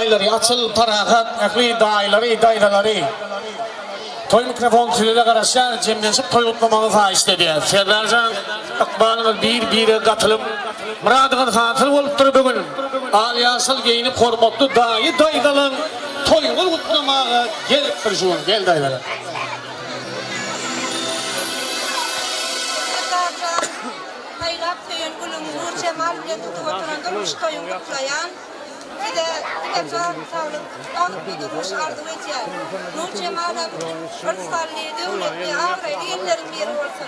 daýylary, Açyl, Parahat, ähli daýylary, daýzalary. Toý mikrofon sizede garaşýar, jemlenşip toý gutlamagyňyzy haýyşt edýäs. Serdarjan, ykbalyňyz bir-bire gatylyp, myradyňyz hasyl bolupdyr bu gün. Al-ýaşyl geýnip hormatly daýy-daýzalaň toýuňyzy gutlamaga gelipdir şu gün. Gel daýzalar. Serdarjan, saýlap söýen gülüň Nurjemal bilen tutup oturan durmuş toýuňy gutlaýan. Size diňe jan saglyk, bagtly durmuş arzuw edýän. Nurjemalam yrsgally, döwletli, abraýly gelinleriň biri bolsun.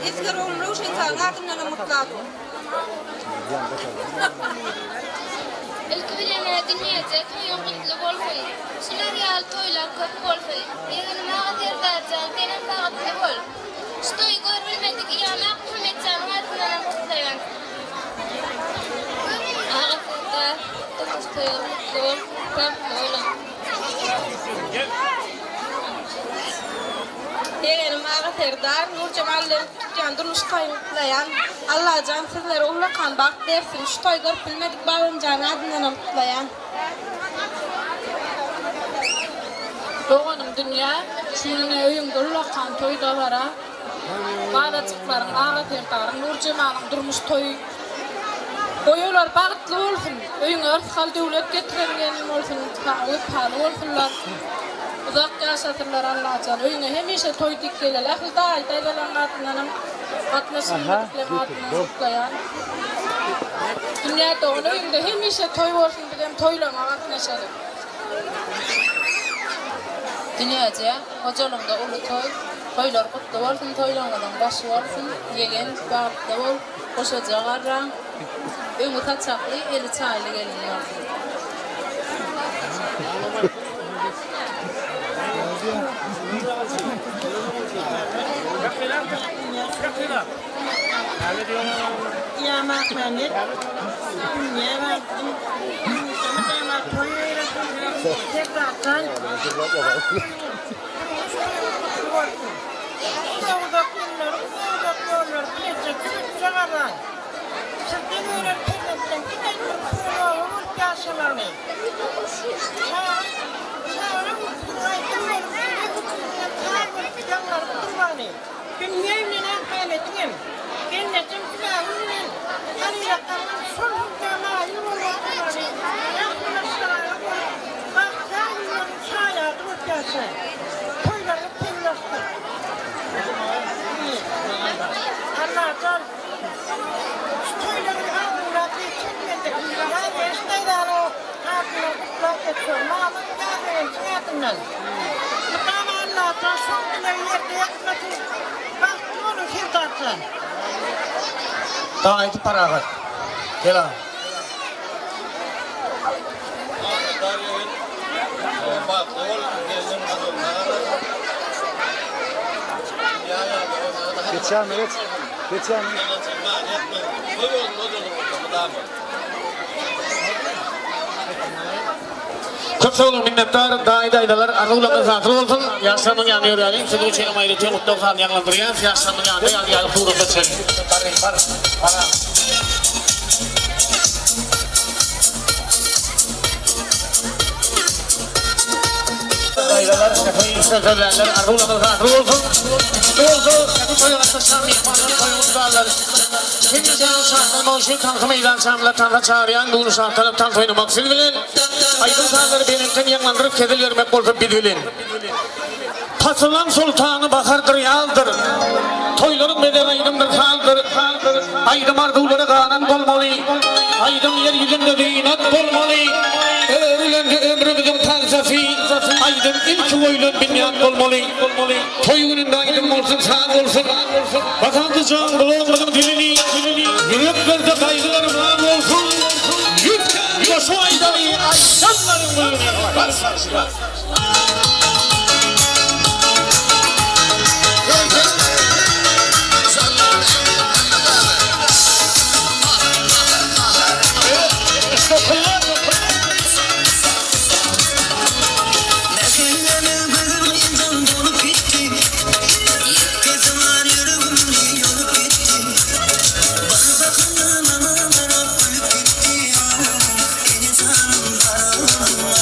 Esger oglum Röwşen sanyň adyndanam gutlap. Ilki bilen-ä dünýeje toýuň gutly bolsun. Şular ýaly toýlaň köp bolsun. Ýegenim aga Serdarjan senem bagtly bol. Şu toýy görbilmedik Ýam Akmuhammetjanyň adyndanam gutlaýan. Aga Serdar durmuş toýuňyz gutly bolsun, bagtly boluň. Ýegenim Aga Serdar, Nurjemal bilen tutýan durmuş toýuny gutlaýan. Allajan sizlere ullakan bagt bersin. Şu toýy görüp bilmedik babamjanyň adyndanam gutlaýan. Doganym Dünýä, şu gün ine öýüňde ullakan toý dabara. Balajyklaryň, Aga Serdaryň, Nurjemalyň durmuş toýy. Goý olar bagtly bolsun, öýüňe yrsgal-döwlet getiren gelin bolsun, saňa wepaly bolsunlar. Uzak ýaşasynlar Allajan. Öýüňe hemişe toý dik geleli. Ähli daýy daýzalaryň adyndanam gatnaşylmadyklaryň adyndan gutlaýan. Dünýä dogan öýüňde hemişe toý bolsun bizem toýlaryňa gatnaşaly. Dünýäje, hojalygyňda uly toý, Toýlar gutly bolsun toýlaryňyzyň başy bolsun, ýegen, bagtly bol, goşaja garraň, öňi saçakly, eli çaýly gelin bolsun. Dünýe bilen ahyretiňem, gelnejem Gülägül bilen Halylakamyň şol hüwdä maýyl bolup oturmagyny ähli şaýa bolup, bagtyýar günleriň şaýady bolup ýaşaň. Toýlaryňyz toýlaşsyn. Allajan şu toýlary arzuwlap ýetişmedik Ýazbegenç daýzanyň adyndan gutlap geçiyorum. Mamam Ýazbegençiň adyndan. Mydama Allajan şol dilegi ýerde ýatmasyn. Bagtly boluň Serdarjan. Daýysy Parahat. Gel agam. Serdar ýigit bagtly bol gelniň gadyryna galar. Dünýä ýaly Geç ýanyna geç. Geç ýanyna. Toý bolsun hojalygyňyzda mydama. Köp sag boluň minnetdar daýy daýzalar arzuwlaryňyz hasyl bolsun ýaşlarymyň ýanyna ýörýäliň siziň üçin hem aýratyn gutlag sazyny ýaňlandyrýas ýaşlarymyň ýanynda ýadygärlik surata düşeliň Barry bar bar. Daýzalar ähli söz sözlänler arzuwlaryňyz hasyl bolsun. Bu bolsa ähli toýa gatnaşýan myhmanlar toýuň gutlarlar. Hemişe şatlanmak üçin tansy meýdançamyza tansa çagyrýan bu gün şatlanyp tans oýnamak siz bilen, aýdym-sazlary belentden ýaňlandyryp hezil bermek bolsa biz bilen. Pasyllaň soltany bahardyr, ýazdyr. Toýlaryň bezegi aýdymdyr, sazdyr. Aýdym arzuwlara ganat bolmaly. Aýdym ýer ýüzünde zynat bolmaly. Örülende ömrümiziň tagtasy, aýdym ilki goýlan binýat bolmaly. Toý gününde aýdym bolsun, saz bolsun. Basandy jan gulagymyzyň dilini, Ýüreklerde gaýgylar bar bolsun. Ýüzkän goşgy aýdaly, aýdanlaryň göwnüne bar bagşylar. Mähelleme gözel gyzdan dolup gitdi Ýetgesi bar ýüregimni ýolup gitdi Bir bakanda maňa garap gülüp gitdi Ene janym garagumyň.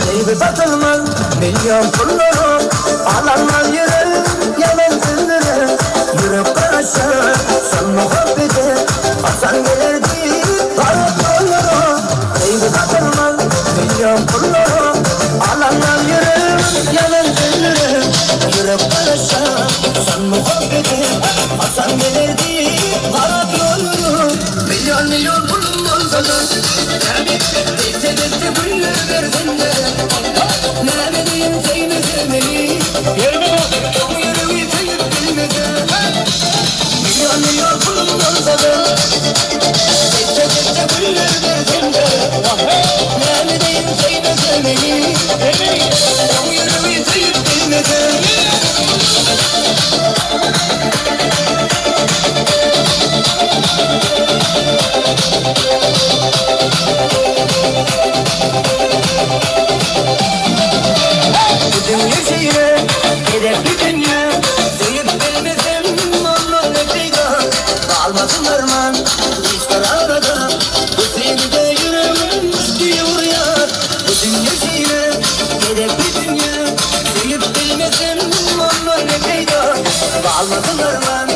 Söýgi satylmaz milýon pullara, Alanmaz ýürek ýalan sözlere. Ýürek garaşar şol muhabbete, Haçan geler diýip garap ýollara. Söýgi satylmaz milýon pullara, Alanmaz ýürek ýalan sözlere. Ýürek garaşar şol muhabbete, Haçan geler diýip garap ýollara. Milýon-milýon pulum bolsa-da, Desse-desse güller berseň-de, Näme diýiň söýmese meni, Oň ýüregi söýüp bilmese. Milýon-milýon pulum bolsa-da, Desse-desse güller berseň-de, Näme diýiň söýmese meni, Oň ýüregi söýüp bilmese. Bu dünýe şeýle edepli dünýe, Söýüp bilmesem ondan ne peýda? Galmasyn arman hiç bir arada, Bu söýgüde ýüregim diýe urýar. Bu dünýe şeýle edepli dünýe, Söýüp bilmesem ondan ne peýda? Galmasyn arman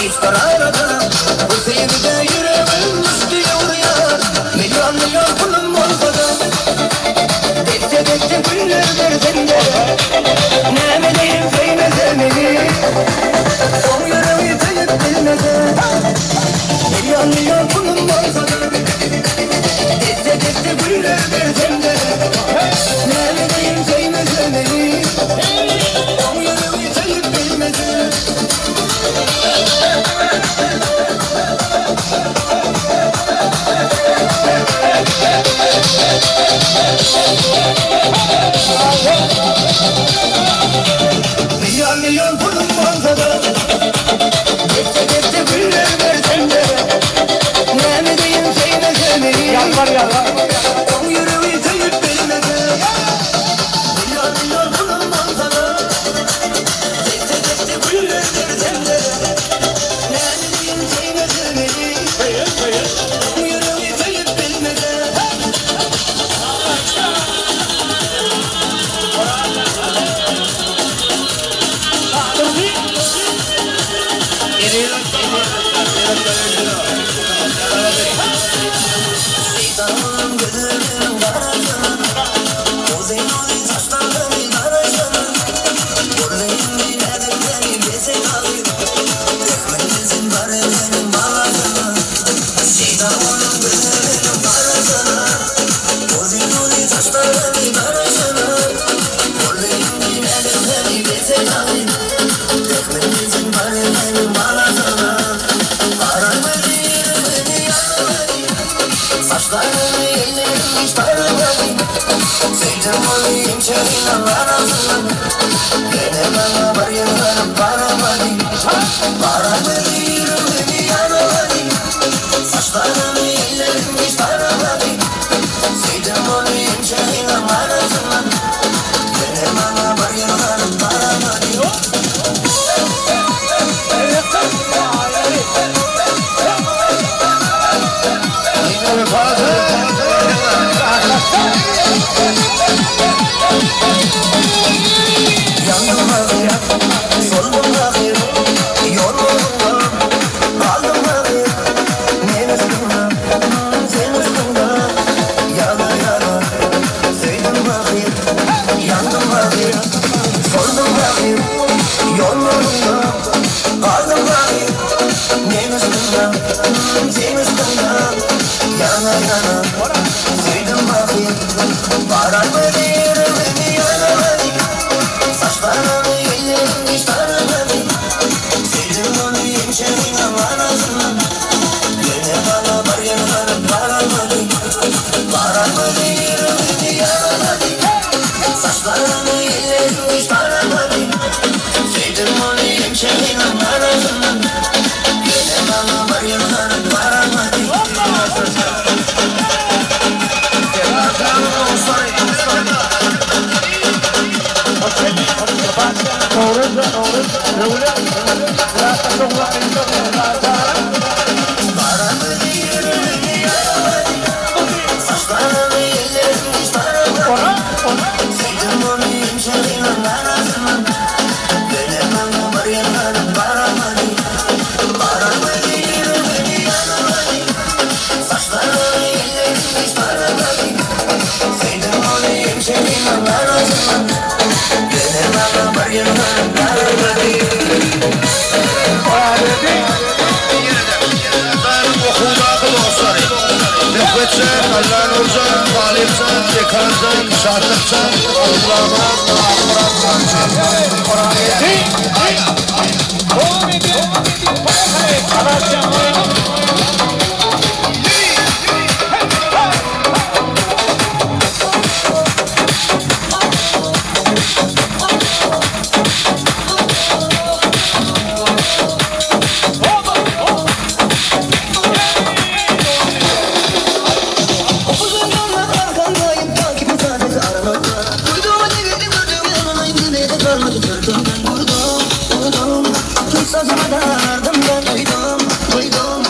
hiç bir arada, Bu söýgüde ýüregim diýe urýar. Milýon-milýon pulum bolsa-da, Desse-desse güller berseň-de, Näme diýiň söýmese meni, Oň ýüregi söýüp bilmese. Milýon-milýon pulum bolsa-da, Desse-desse güller berseň-de, Näme diýiň söýmese meni, Oň ýüregi söýüp bilmese. Milýon-milýon pulum bolsa-da, Desse-desse güller. Vurdum, vurdum, tut sazıma da ardımdan uydum, duydum.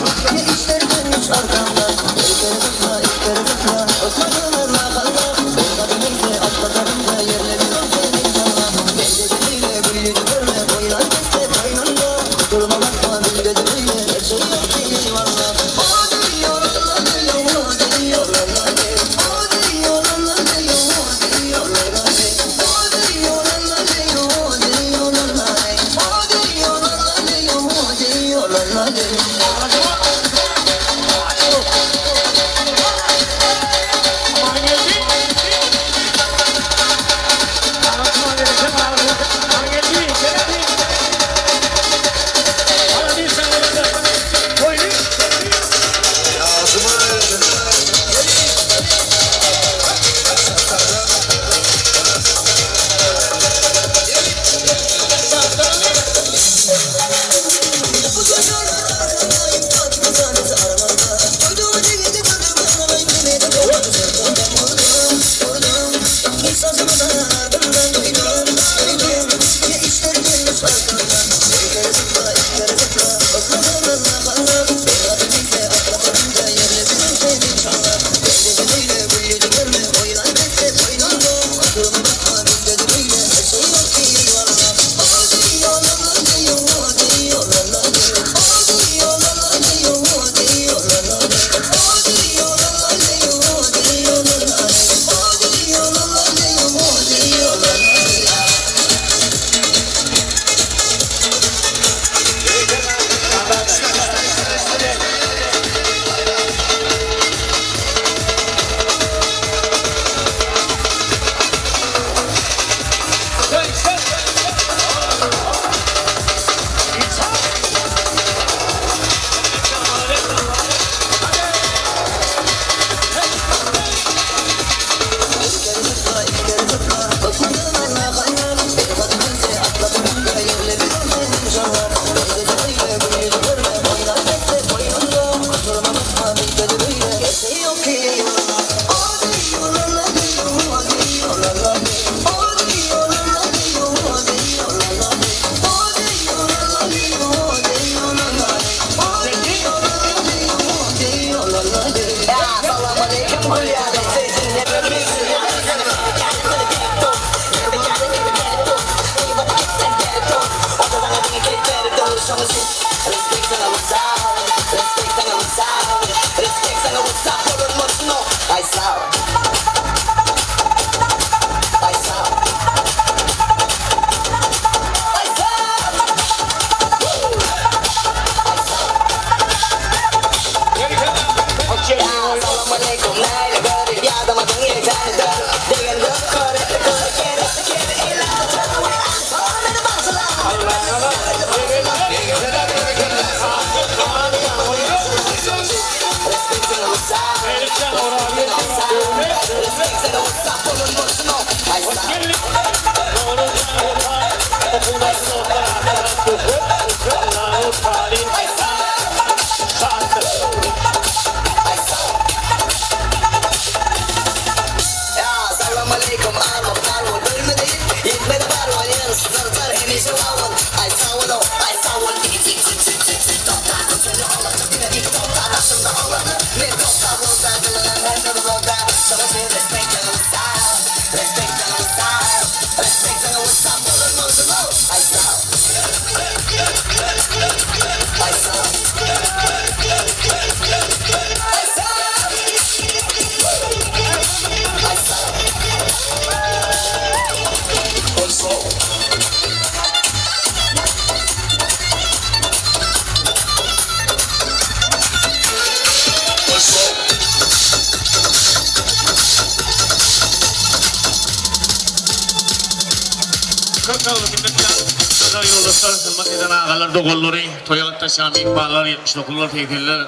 Köp sag boluň minnetdar Nazar ýoldaşlar, hyzmat eden agalar, doganlary, toýa gatnaşýan myhmanlar, 79-lar, 80-ler,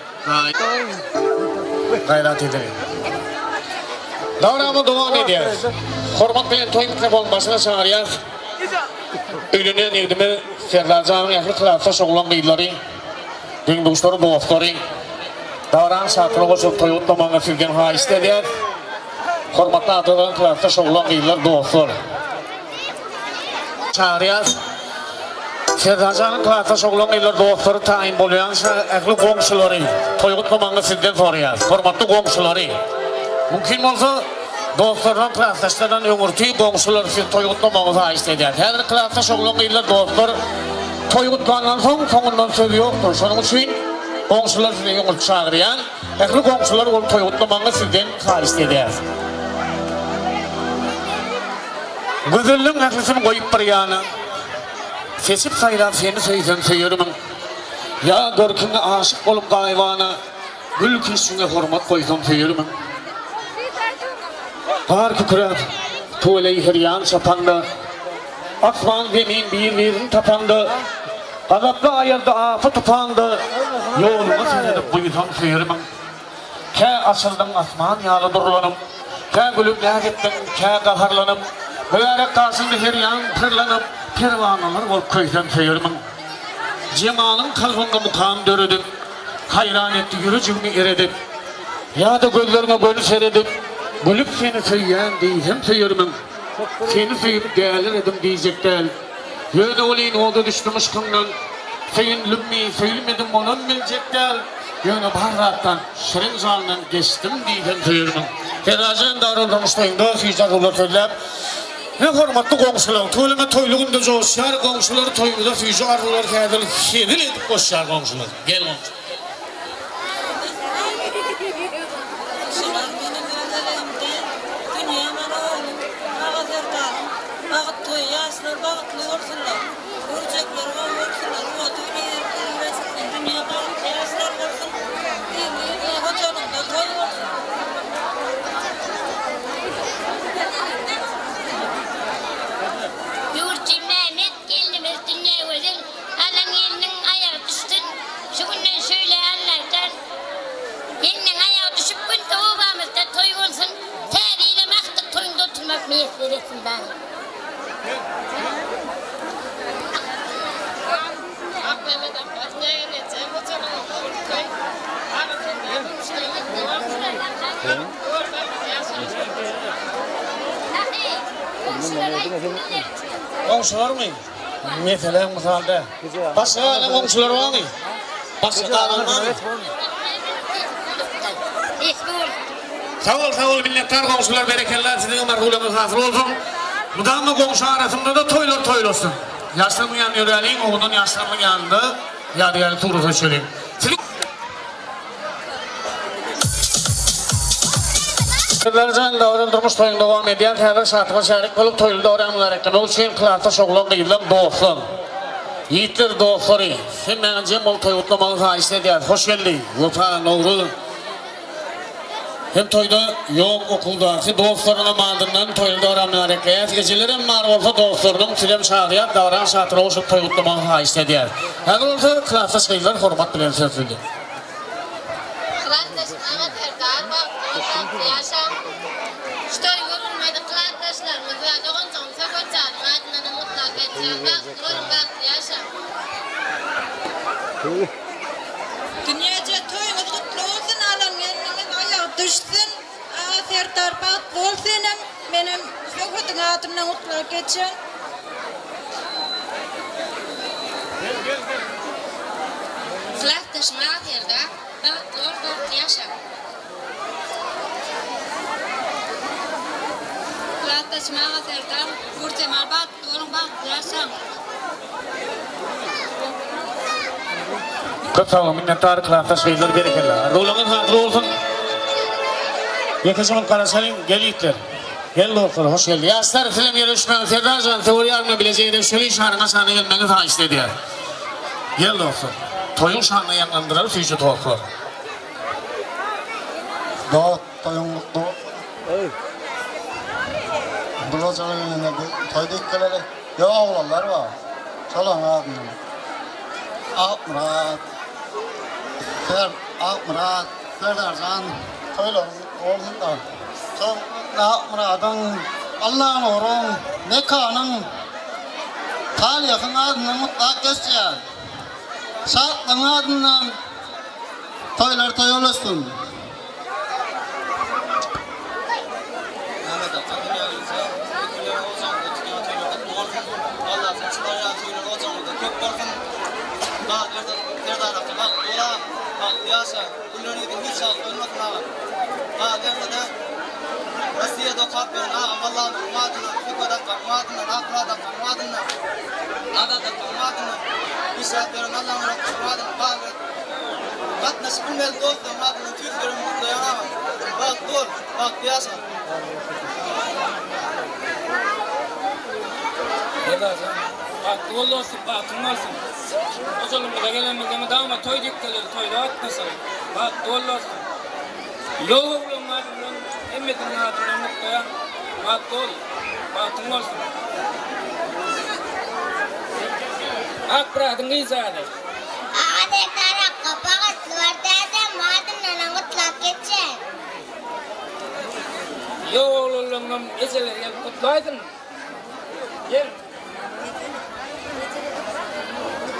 Gaýrat edeliň. Dabaramy dowam edýär. Hormat bilen toý mikrofonyň başyna çagyrýas. Öýlenýän ýigidimiz Serdar janyň ähli klasdaş oglan-gyzlary, deň-duşlary, dostlary dabaranyň şatlygyna goşulyp toý gutlamagyňyzy sizden haýyşt edýäs. Hormatly atalar, klasdaş oglan-gyzlar, dostlar. Çagyrýas. Serdarjanyň klasdaş oglan-gyzlar dostlary taýyn bolýança ähli goňşulary toý gutlamagyňyzy sizden soraýas. Hormatly goňşulary! Mümkin bolsa, dostlardan, klasdaşlardan öňürti goňşulary siz toý gutlamagyňyzy haýyşt edýäs. Häzir klasdaş oglan-gyzlar dostlar toý gutlandan soň, soňundan söz ýokdur. Şonuň üçin goňşulary size öňürti çagyrýan. Ähli goňşular bolup toý gutlamagyňyzy sizden haýyşt edýäs. Gözelligiň ählisini goýup bir ýana, Seçip saýlap seni söýsem söýermiň? Ýa görküňe aşyk bolup gaýybana, Gül keşbiňe hormat goýsam söýermiň? Gar kükräp, tüweleý her ýan çapanda, Asman zemin bir-birini tapanda, Gazaply aýazda apy-tupanda, Ýoluňa seredip buýsam söýermiň? Kä açyldyň asman ýaly durlanyp, Kä gülüp näz etdiň, kä gaharlanyp, Mübärek gaşyňda her ýan pyrlanyp, Perwanalar bolup köýsem söýermiň? Jemalyň kalbymda mukam döredip, Haýran etdi ýürejigmi eredip, Ýa-da gözleriňe göni seredip, Gülüp seni söýýän diýsem söýermiň? Seni söýüp däliredim diýjek däl, Ýöne welin oda düşdüm yşkyňdan, Söýündimmi, söýülmedim onam biljek däl, Ýöne bar zatdan, şirin jandan geçdim diýsem söýermiň? Serrajan Darul durmuş toýunda süýji arzuwlar sözläp, Ne hormatly goňşular, tüweleme toýly günde joşýar goňşular, toýumyza süýji arzuwlar häzir hezil edip goşýar goňşular. Gel goňşy. Goňşular menem öz eleýimde, dünýä mana oglum, Aga Serdaryň bagt toýy, ýaşlar bagtly bolsunlar. Görjekleri gowy bolsunlar, ody bile erkegine çyksyn, dünýe bagtly ýaşlar bolsun, yzly-yzyna hojalygynda toý bolsun. Ýurtjy Mehmet gelnimiz Dünýägözel alan gelniň aýagy düşsün şu günden şöýle Allajan gelniň aýagy düşüp günde obamyzda toý bolsun täze ýylam agtyk toýunda oturmak miýesser etsin bana. Goňşularmy? Meselem mysal däl. Başga galan goňşular barmy? Başga galan barmy? Sag bol, sag bol minnetdar goňşular berekella siziňem arzuwlaryňyz hasyl bolsun. Mydama goňşy arasynda-da toýlar toýlasyn. Ýaşlaryň ýanynda ýöräliň, owadan ýaşlaryň ýanynda ýadygärlik surata düşeliň. Siziň Gyzlarjan dogran durmuş toýuny dowam edýär. Häzir şatlyga şärik bolup toýly dowran mübäreklemek üçin klasdaş oglan gyzlar dostlar. Ýigitler dostlary hemmäňiz jem bolup toý gutlamagy haýyşt edýäris. Hoş geldi Wepa Nowruz. Hem toýda ýok okuwdaky dostlaryňam adyndan toýly dowran mübärekleýäs. Ejelerem bar bolsa dostlarynyň sizem şadyýan dabaraň şatyra goşulyp toý gutlamagy haýyşt edýäris. Häzir bolsa klasdaş gyzlar hormat bilen söz sizde. Klasdaşym Aga Serdar bagtly bol bagtly ýaşa. Şu toýy görülmedik klasdaşlarymyz we doganjygym Söhbetjanyň adyndanam gutlap geçýän bagtly boluň bagtly ýaşaň. Dünýeje toýuňyz gutly bolsun alan gelniňiz aýagy düşsün Aga Serdar bagtly bol senem menem Söhbediň adyndan gutlap geçýän. Klasdaşym Aga Serdar bagtly bol bagtly ýaşa. Klasdaşym Aga Serdar Nurjemal bagtly boluň bagtly ýaşaň. Köp sag boluň minnetdar klasdaş gyzlar berekella. Arzuwlaryňyz hasyl bolsun. Ýekeje bolup garaşalyň gel ýigitler. Gel dostlar hoş geldi. Ýaşlar sizem ýere düşmäň Serdarjan söwer ýaryňa bileje ýere düşeli şanyňa şana gelmegiňizi haýyşt edýär. Gel dostlar. Toýuň şanyna ýaňlandyraly süýji tostlar. Dost toýuň gutly bolsun. Bu hojalyk öýünde toý dikgeleri. Ýok oglanlar bar. Şolaryň adyndan. Akmyrat, Ser, Akmyrat, Serdarjan toýlaryň gutly bolsun-da. Şol Akmyradyň, Allanuryň, Mekanyň, Talyhyň adyndan gutlap geçýän. Şatlygyň adyndan toýlar toý bolsun. Mehmet ata dünýä inse, öküler ojagyňda tutýan toýlar gutly bolsun. Allahdan çykarýan toýlar ojagyňyzda köp bolsun. Galyberse Serdar ata bagtly bol agam, bagtly ýaşa, güller ýüzüň hiç wagt solmasyn agam. Galyberse-de Rossiýada okap ýören agam Allanuryň adyndan, Söhbet akganyň adyndan, Akmyrat akganyň adyndan, Azat akganyň adyndan, işläp ýören Allanur akganyň adyndan galyberse Gatnaşyp bilmedik dostlaryň adyndan tüýs ýüregimden gutlaýan agam. Bagtly bol, bagtly ýaşa. Serdarjan, bagtly bol dostum, bagtyň bolsun. Hojalygymyza gelenimizde mydama toý diýip geleli, toýda gatnaşaly. Bagtly bol dostum. Ýok ogluň adyndan, hemmesiniň adyndan gutlaýan. Bagtly bol, bagtyň bolsun. Akmyradyň gyzjagazy. Aga Serdar akga bagtly bor dädem adyndanam gutlap geçýän. Ýok oglanlaňam ejeleri gelip gutlaýsyn. Gel.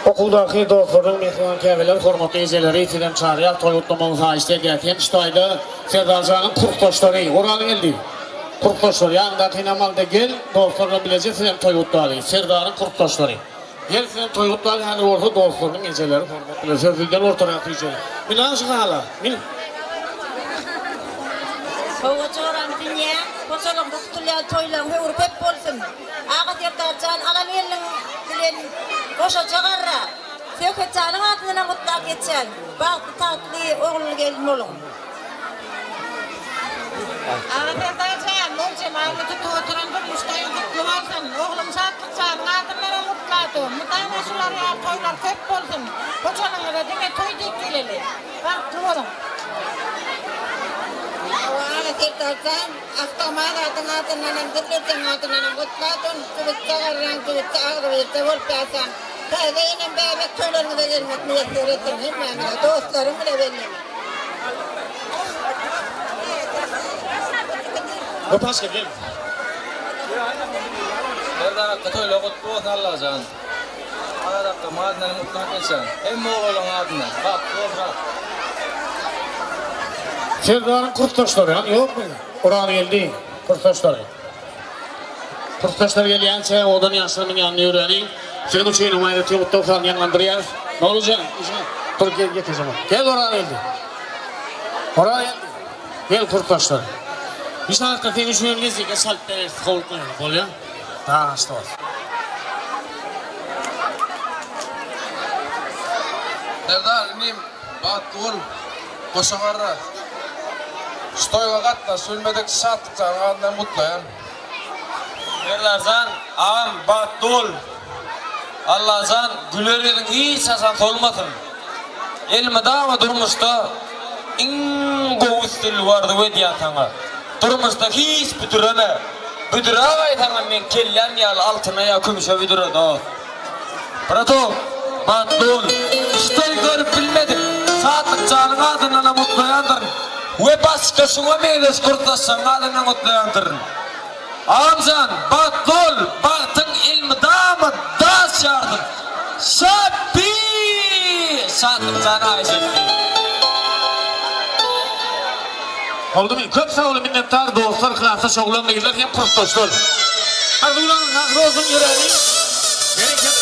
Okuwdaky dostlaryň, mähriban käbeler, hormatly ejeleri sizem çagyrýar toý gutlamagyňyzy haýyşt edýäs. Hem şu taýda Serdarjanyň kursdaşlary Orazgeldi kursdaşlary ýanyndakynam alda gel dostlar bilen bileje sizem toý gutlaly. Serdaryň kursdaşlary. Gel sizem toý gutlaly häzir bolsa dostlarynyň ejeleri hormat bilen söz dilden ortarak süýjeli. Min al şu hala. Min. Hawa joram dünýä hojalygyňda tutulýan toýlaň höwri köp bolsun. Aga Serdar jan alan gelniň bilen goşaça garra. Söhbet janyň adyndanam gutlap geçýän. Bagtly tagtly ogully gelin boluň. Aga Serdar jan, Nurjemalyny tutup oturan durmuş toýuň gutly bolsun! Oglum Şatlyk janyň adyndanam gutladym. Mydama şular ýaly toýlar köp bolsun! Hojalygyňyza diňe toý diýip geleli. Bagtly boluň! Hawa aga Serdar jan, Awtomat adyň adyndanam, Dillejeň adyndanam gutladym. Jübütde garraň, jübütde agzybirje bolup ýaşaň. Täze enem bäbek toýlaryňyza gelmek miýesser etsin hemmäňize, dostlaryň bile bellemek. Gopaşka gel. Serdar akga toýlar gutly bolsun Allajan. Azat akga adyndan gutlap geçýän. Hemme oglanlaň adyndan. Bagtly bol brat. Serdaryň kursdaşlary hany ýokmy? Orazgeldi kursdaşlary. Kursdaşlar gelýänçä owadan ýaşlarymyň ýanyna ýöräliň. Siziň üçin aýratyn gutlag sazyny ýaňlandyrýarys. Nowruzjan, ije, dur gel getirjek ol. Gel Orazgeldi. Orazgeldi. Gel kursdaşlar. Bir sagatda seň üçin mezika çalyp bereris, howlukmaýaly, bolýa? Dagaçda bol. Serdar inim bagtly bol goşa garra. Şu toýga gatnaşyp bilmedik Şatlykjanyň adyndan gutlaýan. Serdarjan agam bagtly bol. Allajan güler ýüzüň hiç haçan solmasyn. Elmydama durmuşda iň gowy üstünligi arzuw edýän saňa. Durmuşda hiç büdüreme. Büdürägaýsaňam meň kelläm ýaly altyna ýa kümüşe büdüre dost. Bratok, bagtly bol. Şu toýy görüp bilmedik. Şatlykjanyň adyndanam gutlaýandyryn we başga şuňa meňzeş kursdaşlaryň adyndan gutlaýandyryn. Agamjan, bagtly bol, bagtyň elmydama daş ýarsyn. Şapbi! Şatlykjan haýyş etdi. Boldumy? Köp sag boluň minnetdar dostlar klasdaş oglan gyzlar hem kursdaşlar. Arzuwlaryňyz hasyl bolsun ýöräliň. Bereket.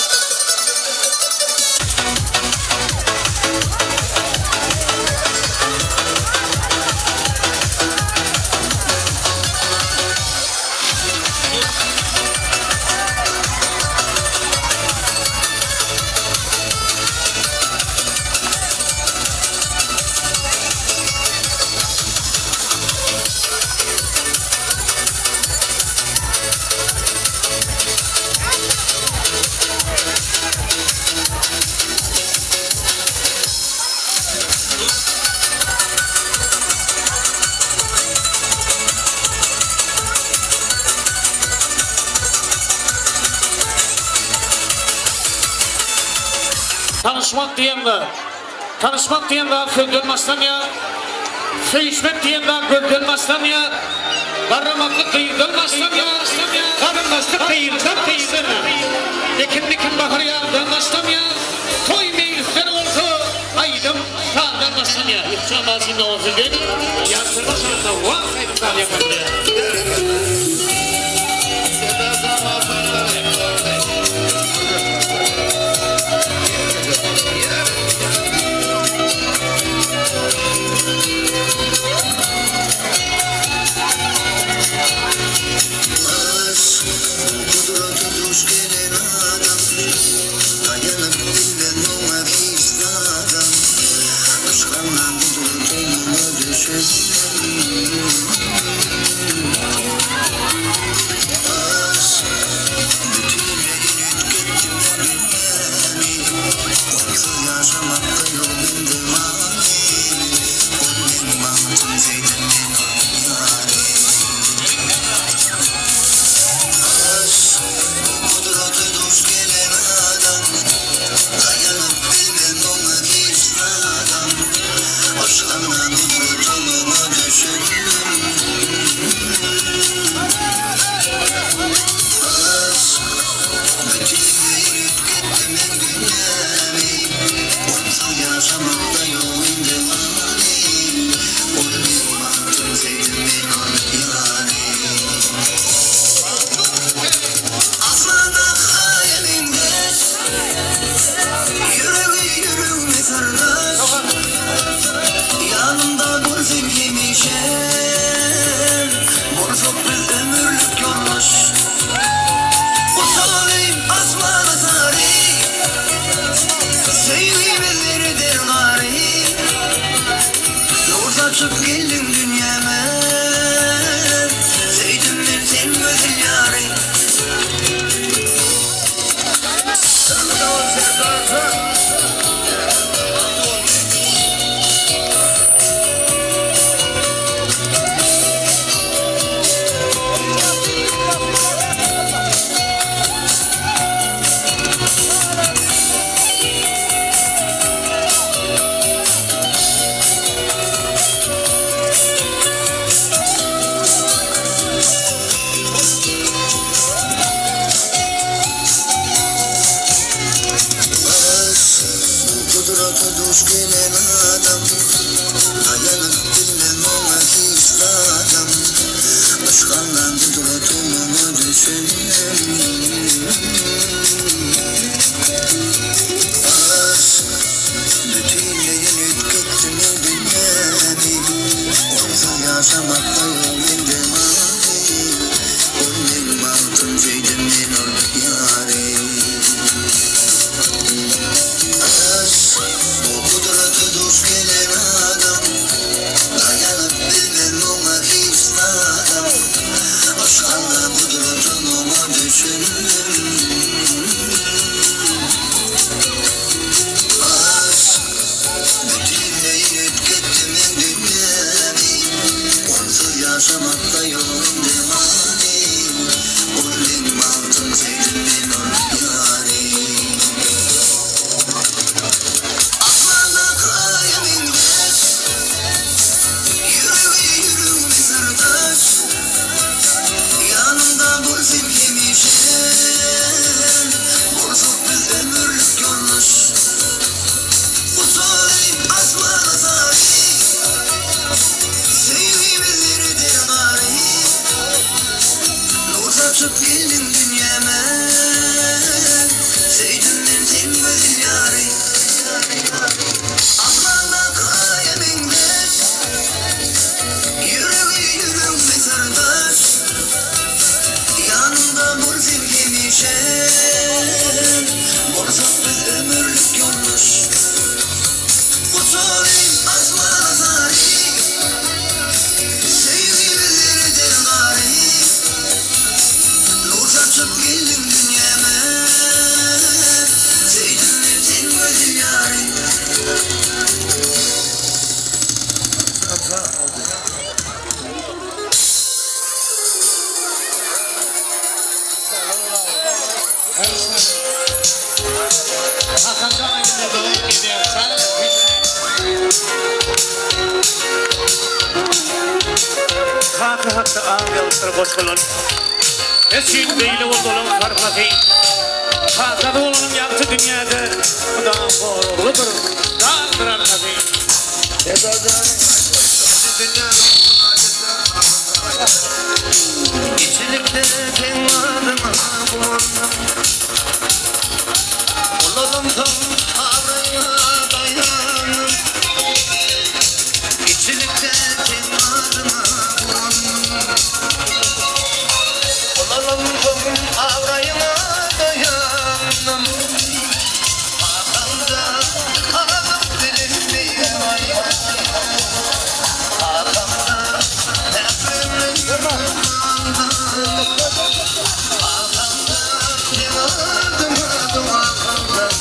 Tanyşmak diýen zat. Tanyşmak diýen zat sözden başlanýar. Söýüşmek diýen zat gözden başlanýar. Garramaklyk gyzdan başlanýar. Garyndaşlyk gyzdan başlanýar. Ekin-dikin bahar ýazdan başlanýar. Toý meýlisleri bolsa aýdym sazdan başlanýar. Ýykjan bagşyň dogry sizden ýaşyrma şanda wah aýdym saz ýakandyrýar. Baky hakda aň ýazypdyr goşgular. Ne üçin beýle boldy olaň sarpasy? Kakasy bolanyň ýagty dünýäde Mydam goraglydyr, dagdyr arkasy. Içilikde seň adyňa guwandym. Ulalamsoň abraýyňa daýandym. Içilikde seň adyňa guwandym. Ulalamsoň abraýyňa daýandym. Kakamda azyk dilimmi Kakamda mährimli guwandym. Kakamda seň adyňa guwandym.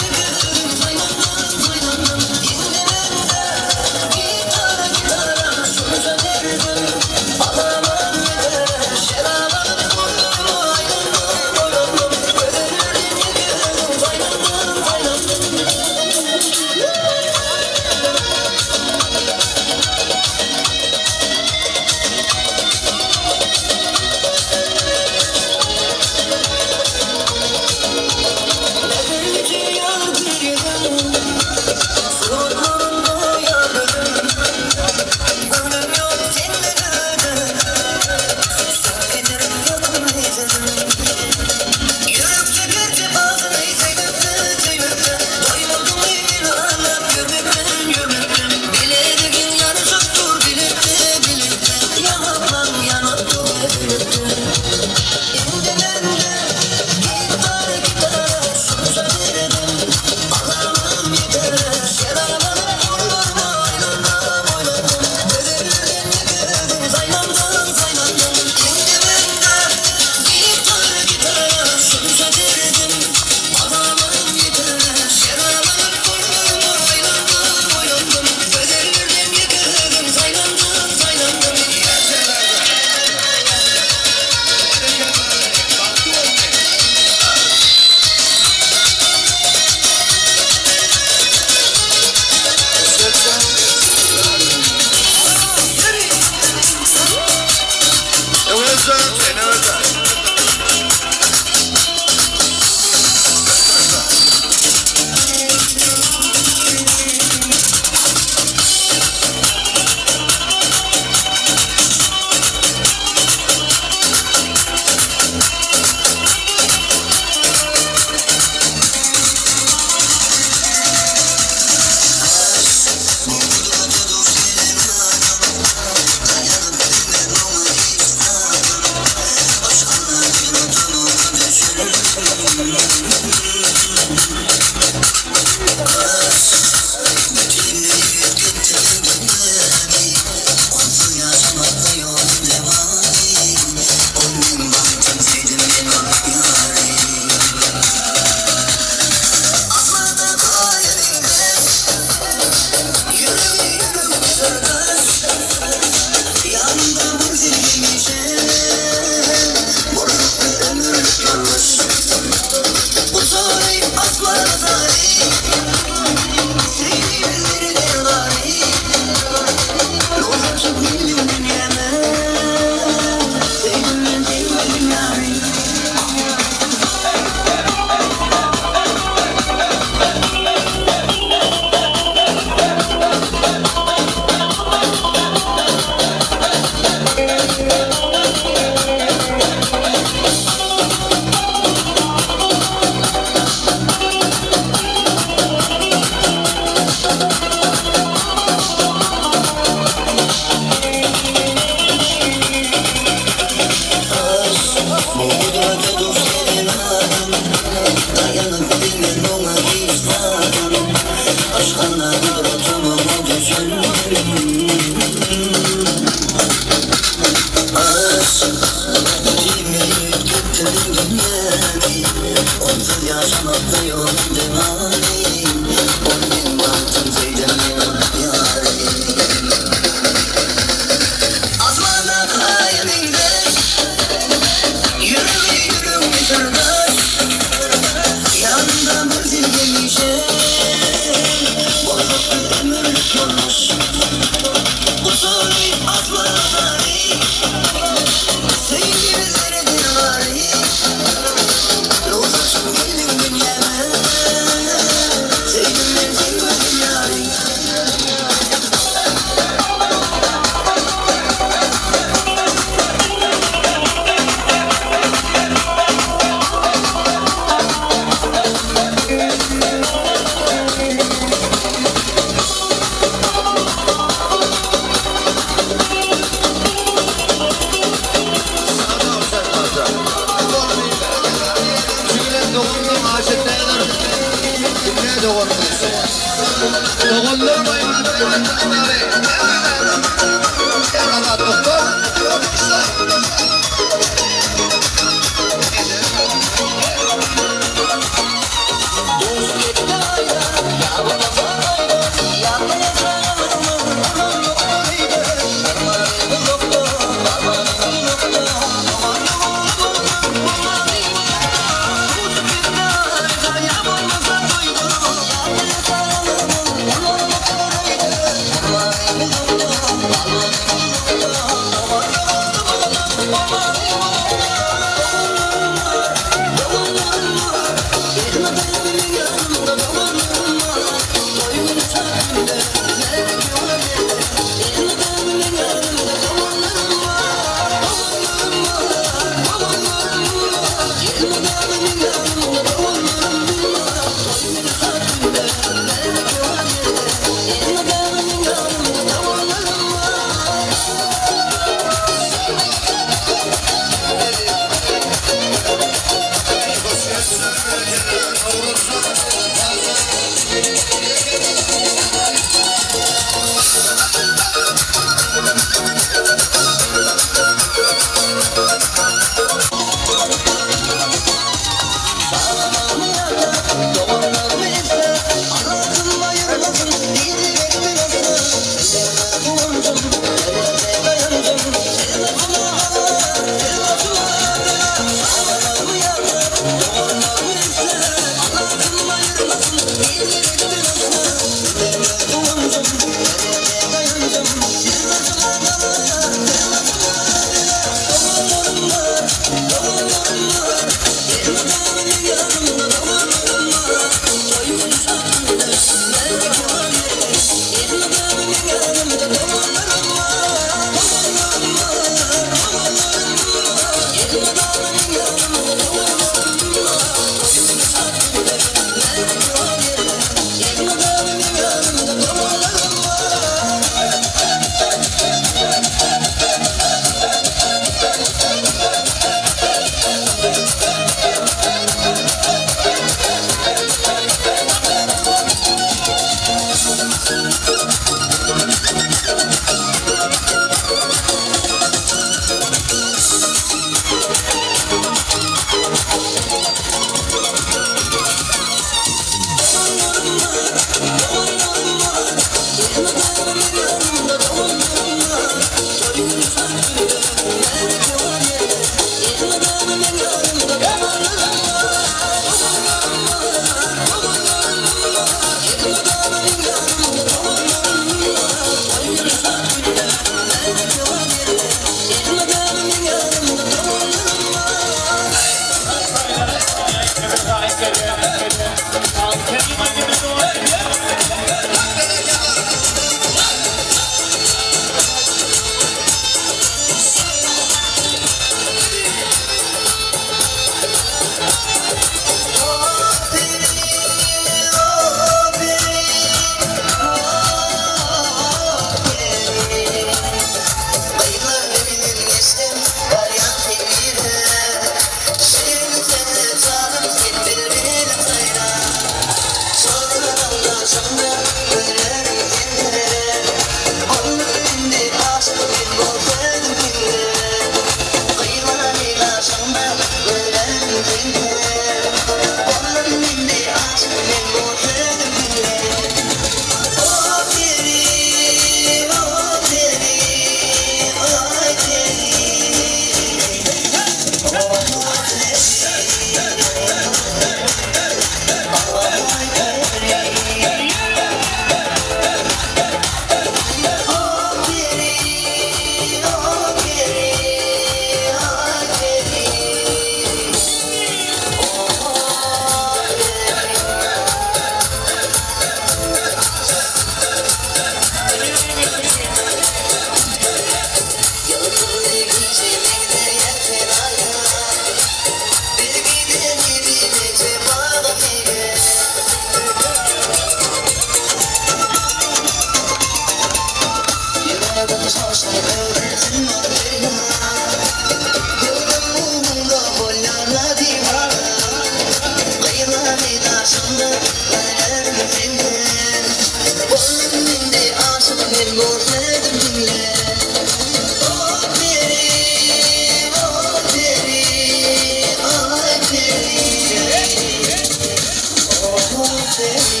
Peri.